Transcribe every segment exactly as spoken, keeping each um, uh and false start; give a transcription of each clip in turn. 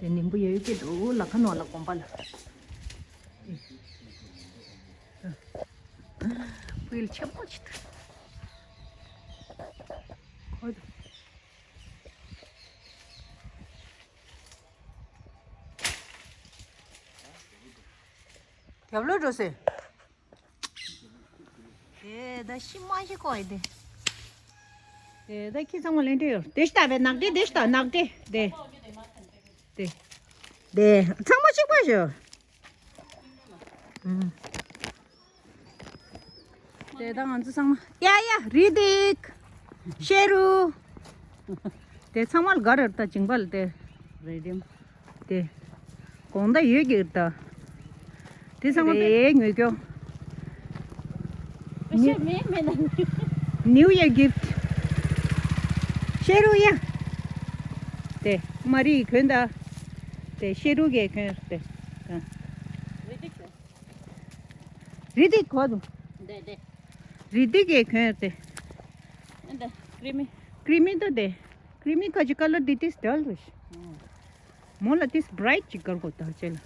དེ་ནིམ་བུ་ཡོད་ཀྱི་འདུག་ལ་ཁ་ནོ་ལ་གོམ་པ་ལ། ཕུལ་ཆེན་པོ་ཅིག་འདུག་ཁོ་རྒྱབ་ལོ་འགྲོ་སེ། དེ་ད་ཤི་མ་ཤི་ཁོ་ཡི་དེ། དེ་ད་ཁྱི་ཚང་མ་ལེན་འདྲེ་ཡོད། དེ་ཤི་ད་བས་ནག་འདྲེ་དེ་ཤི་ད་ནག་འདྲེ་དེ། དེ། དེ་ཚང་མ་གཅིག་པ་ཞོ། དེ་ད་ང་ཚོ་ཚང་མ་ཡ་ཡ་རི་དིག་ཤེ་རུ། དེ་ཚང་མ་ལ་ག་རེ་ད་ཅིང་པ་ལ་དེ། རེད་དེ། དེ། དགོང་ཟླ་ཡོད་ཀྱི་རེད་ད། དེ་ཚང་མ་དཔེ་ངོས་སྐྱོ། New Year gift. ཤེ་རུ་ཡ། དེ་མ་རི་གོན་ད། དེ་ཤེ་རུ་གེ་གོན་དེ། རི་དིག་གོ་དུ། རི་དིག་གེ་གོན་དེ། ཀྲི་མི་ཏོ་དེ། ཀྲི་མི་ཁ་ཅིག་ཀ་ལར་འདི་ཏིས་ཌལ་རེད། མོ་ལ་ཏིས་བྷ་རའིཊ་ཅིག་དགར་དགོས་ད་ཅེ་ལ།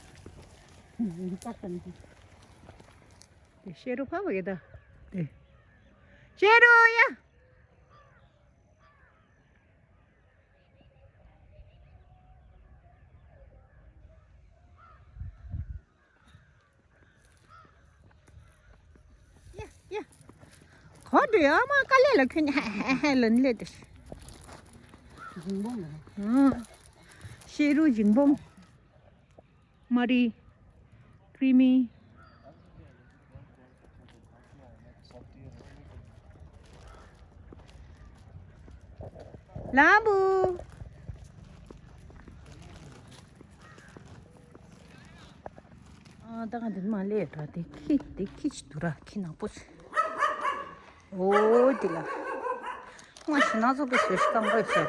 དེ་ཤེ་རུ་ཕ་བ་གེ་ད། དེ། ཤེ་རུ་ཡ། ཡ་ཡ། གོ་འདྲི་ཨ་མ་དཀའ་ལས་ལ་ཁྱོད་ཧ་ཧ་ཧ་ལན་ལས་དེ། ཤེ་རུ་འཇིང་པོ། མ་རི། ཀྲི་མི། ལམ་བུ། ཨ་ད་ག་འདི་མ་ལས་ར་དེ་ཁི་དེ་ཁི་ཅི་དུ་ར་ཁི་ནག་པོ་ཅི། ཨོ་དེ་ལ། ང་ཞི་ན་ཚོ་པའི་སོ་ཤི་ཀམ་པོ་ཤ།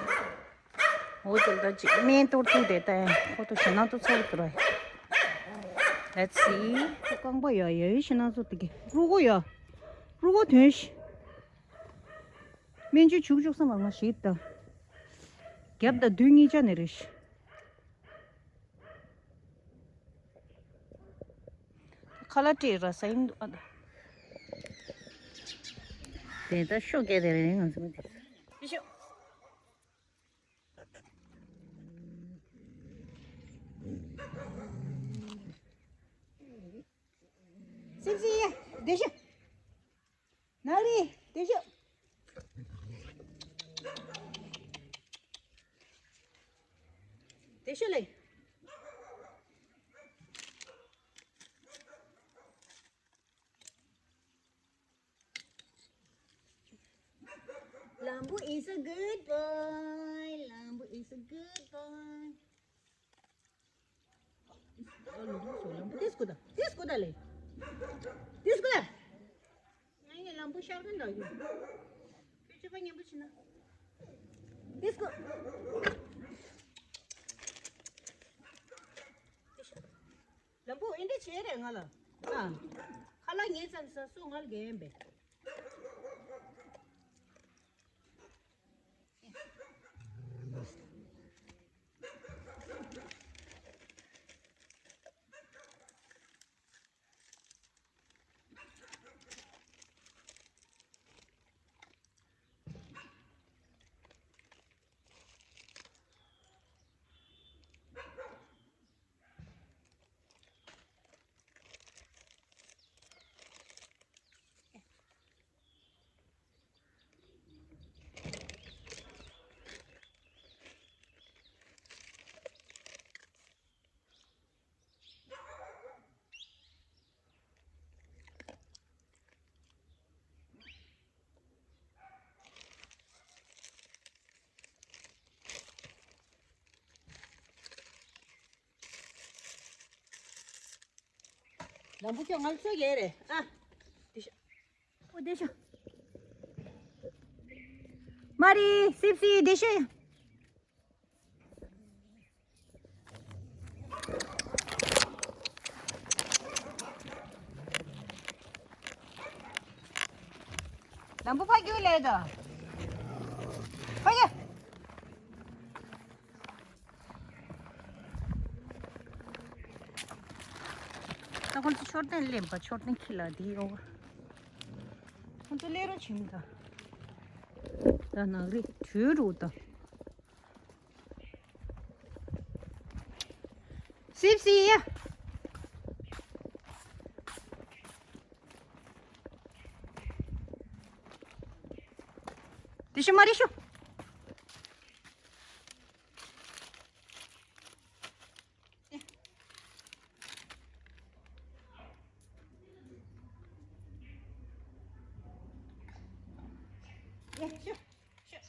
འོ་དེ་ལྟར་ཅིག་སྨན་གཏོར་ཐུག་དེ་ལྟ་ཡང་ཁོ་ཐུག་ཞེ་ན་ཐུག་ཚ་བོ་ཐུག་ར། Let's see. རྐང་པ་ཡ་ཡ་ཡི་ཞེ་ན་ཚོ་དེ་གི་རུ་གོ་ཡ། རུ་གོ་དོན་ཤི། སྨན་བཅོས་བྱུག་བཅུག་བསམ་པ་ང་ཞིག་ད། རྒྱབ་ད་བདུན་གཉིས་ཆ་ནས་རེ་ཤི། ཁ་ལག་སྤྲད་ར་ས་ཡིན་འདུག་ཨ་ད། དེ་ད་ཤོག་སྐད་དེ་རེད་ང་ཚོ་མི་དེ། དེ་ཤོག་སིབ་སི་ཡ། དེ་ཤོག་ནག་རི། དེ་ཤོག་དེ་ཤོག་ལེ། ལམ་བུ is a good boy. ལམ་བུ is a good boy. ལམ་བུ་ཏིས་ཀུ་ད། ཏིས་ཀུ་ད་ལེ། ཏིས་ཀུ་ད། ང་ཡི་ལམ་བུ་ཤར་གི་འདུག་ཡོད། ཁྱོད་ཅི་པ་མཉམ་པོ་ཕྱིན་ན། ཏིས་ཀུ། ལམ་བུ་ཨེ་འདྲ་བྱས་རེད་ང་ལ། ཨ། ཁ་ལག་ཉེ་ཙམ་ཟ་སོ་ང་ལ་རྒན་པས། ལམ་བུ་ཁྱོད་ང་ཚོ་ཡས་རེད་ཨ། དེ་ཤ། ཨོ་དེ་ཤ། མ་རི་སིབ་སི་དེ་ཤ་ཡ། ལམ་བུ་ཕ་རྒྱུག་ལས་ད། ཕ་རྒྱུག། ཁོང་ཚོ་མཆོད་རྟེན་ལེན་པ། མཆོད་རྟེན་ཁྱི་ལ་དེ་ཡོད། ཁོང་ཚོ་སླེབས་རོགས་བྱེད་མི་ད། ད་ནག་རི་བྲོས་རུ་ད། སིབ་སི་ཡ། དེ་ཤི་མ་རེད་ཤོ། ཡ་ཤོ། ཤོ།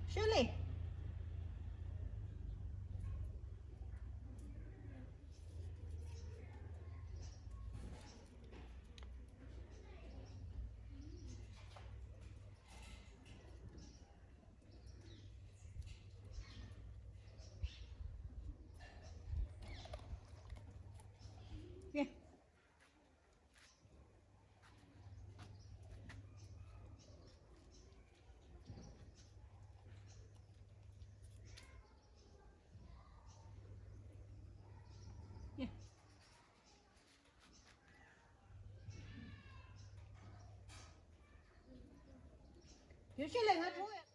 ཤོ་ལེ། ཡོད་ཤོད་ལས་ང་གྲོངས་ཡ།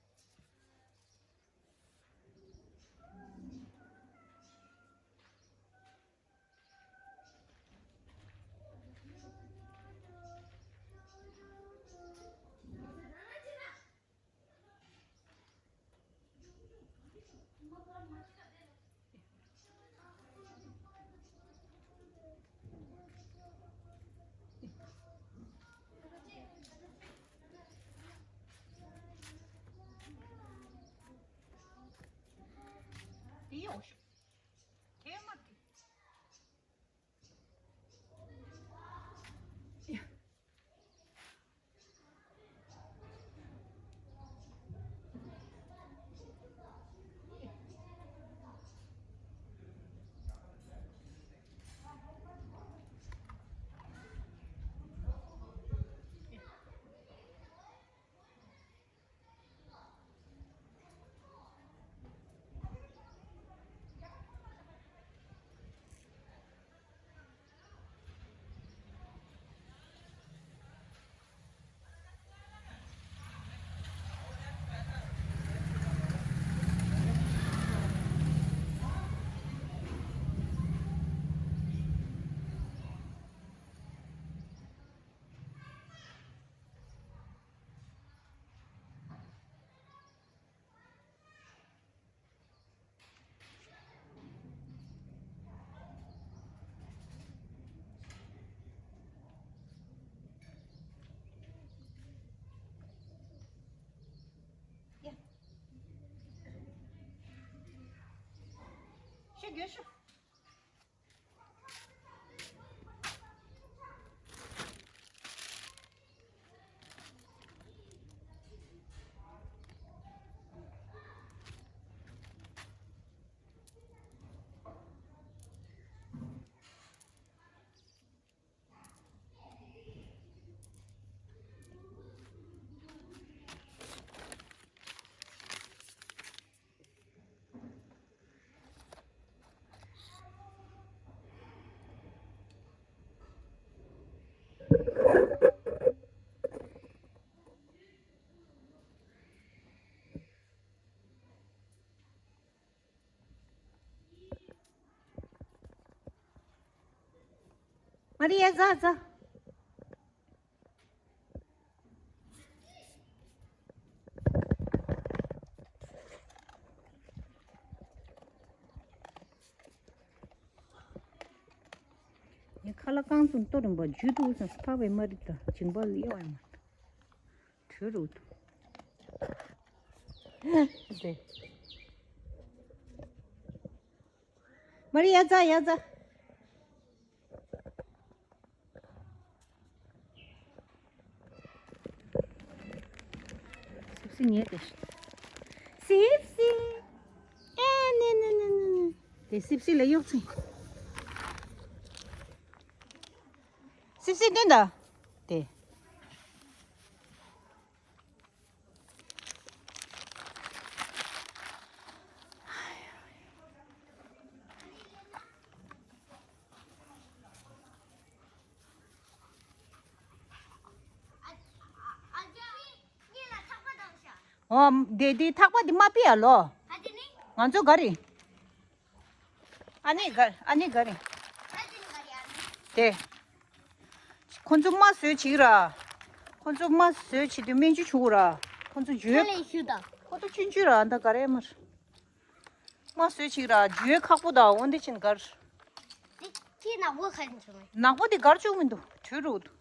དེ་ཡོང་ཤོག་དེ་མ་དེ། ཤོད་དགོས་ཤོད། མ་རི་ཡ་ཟ་ཟ། ངས་ཁ་ལག་རྐང་བཙུགས་ལྟོ་རིམ་པ་འཇུ་འདུག་ཟེར། ཕག་པའི་མ་རི་ད་ཇིང་པ་ལི་ཡོང་ཡ་མ་ད། བྲོས་རུ་འདུག་དེ། མ་རི་ཡ་ཛ་ཡ་ཛ། སིབ་སི་ཉལ་ཏེ། སིབ་སི། ཨེ་ནེ་ནེ་ནེ་ནེ་ནེ། དེ་སིབ་སི་ལ་གཡོག་ཚིག་སིབ་སི་སྟོན་ད། དེ། འོ། དེ་དེ་ཐག་པ་དེ་མ་ཕུད་ཡ་ལོ། ང་ཚོ་ག་རེ། ཨ་ནི་ག་ཨ་ནི་ག་རེ། དེ། ཁོ་ཚོ་རྨ་བཟོས་བྱེད་ར། ཁོ་ཚོ་རྨ་བཟོས་བྱེད་དུས་སྨན་བཅོས་བྱུང་ར། ཁོ་ཚོ་འཇུ། ཁོ་ཚོ་ཆུང་ཆུང་ར། ད་ག་རེ་མར། རྨ་བཟོས་བྱེད་ར། འཇུ་ཁག་པོ་ད། འོ་འདི་ཕྱིན་གར། ཁྱེད་ནག་པོ་ག་རེ་བྱུང་མེད། ནག་པོ་འདི་གར་བཅུག་མི་འདུག་བྲོས་རུ་འདུག་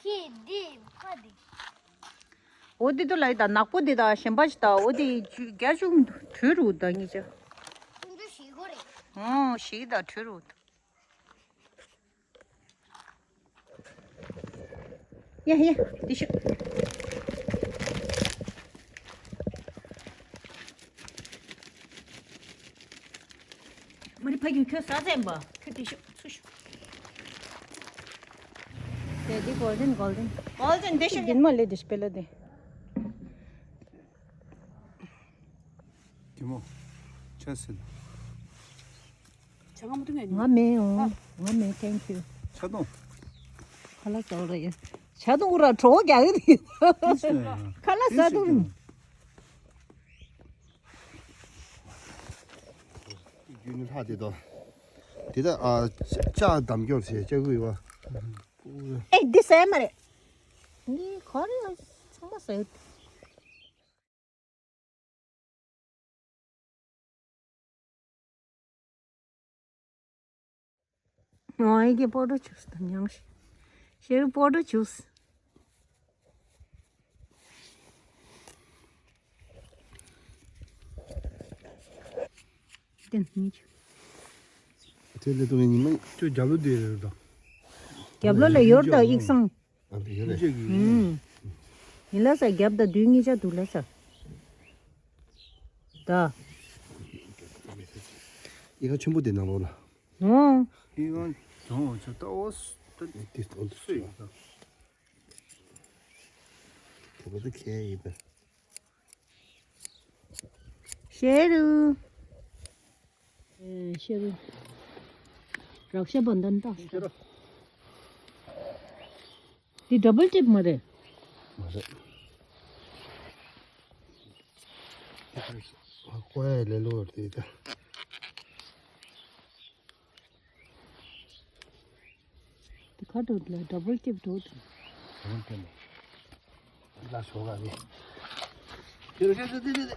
ཁྱེད་འདི་ཕ་འདི། འོ་འདི་དུ་ལ་ཡི་ད། ནག་པོ་འདི་ད་གཞན་པ་ཞིག་ད། འོ་འདི་རྒྱ་བཅུག་མི་འདུག་བྲོས་རུ་འདུག་ད་གཉིས་ཆ། ཁོང་ཚོ་ཞིག་གོ་རེད། ཨོ་ཞིག་ད་བྲོས་རུ་འདུག་ཡ་ཡ་དེ་ཤོག་མ་རི་ཕ་གི་ཁྱོད་ས་ཟན་པ་ཁྱོད་དེ་ཤོག་ཚུར་ཤོག་དེ་དེ་གོལ་ཌན་གོལ་ཌན། གོལ་ཌན་དེ་ཤོག་རྒྱན་མ་ལས་དེ་ཤོག་པེ་ལ་དེ། གི་མོ། ཆ་སྲིད། ཆ་ང་མ་ཐུང་ངས། ང་མེད་འོང་། ང་མེད། thank you། ཆ་དུང་། ཁ་ལག་ཟ་ར་ཡ། ཆ་དུང་ར་གྲོགས་རྒྱག་གི་རེད། ཁ་ལག་ཟ་དུང་། རྒྱུ་ནི་ལྷ་དེ་དང་། དེ་ད་ཨ་ལྕགས་འདམ་སྐྱོར་བྱས་ལྕགས་སྐུད་བ། ཨེ་འདི་ཟས་མ་རེད། འདི་ག་རེ་ཡ། ཚང་མ་ཟས། ང་ཡི་གེ་པོ་ཏོ་ཅུས་དང་མཉམ་ཞིག་ཤེར་པོ་ཏོ་ཅུས། དེ་ནི་དེ་ལས་དུ་ནི་མ་ཅོ་རྒྱབ་ལོ་དེ་རེད་དང་། རྒྱབ་ལོ་ལ་ཡོར་དང་ཡིག་སང་། ཨ་འདི་ཡོད་རེད། ཨུམ། ཡིན་ལ་ས་རྒྱབ་དང་བདུན་གཉིས་ཆ་འདུག་ལ་ས། ད། ཡིག་ཁ་ཆེན་པོ་དེ་ནང་ལོགས་ལ། ཨོ། ཡིག་ཁ་གྱོང་བ་ཆ་ལྟ་འོ་ས། ད་དེ་དོན་དུ་སུ་ཡིན་ད། དེ་ག་ད་ཁྱེད་ཡིན་པས། ཤེ་རུ། ཨེ་ཤེ་རུ། རག་ཤ་བན་དན་ཏ། འདི་ཌབ་བལ་ཊིབ་མ་རེད། མ་རེད། ཨ་ཀོ་ཡ་ལེ་ལོ་རེད་ད། དེ་ཁ་དྲོ་ལ་ཌབ་བལ་ཊིབ་འགྲོ་དང་། ལ་ཤོ་ག་ནི། དེ་རེད་དེ་དེ་དེ་དེ།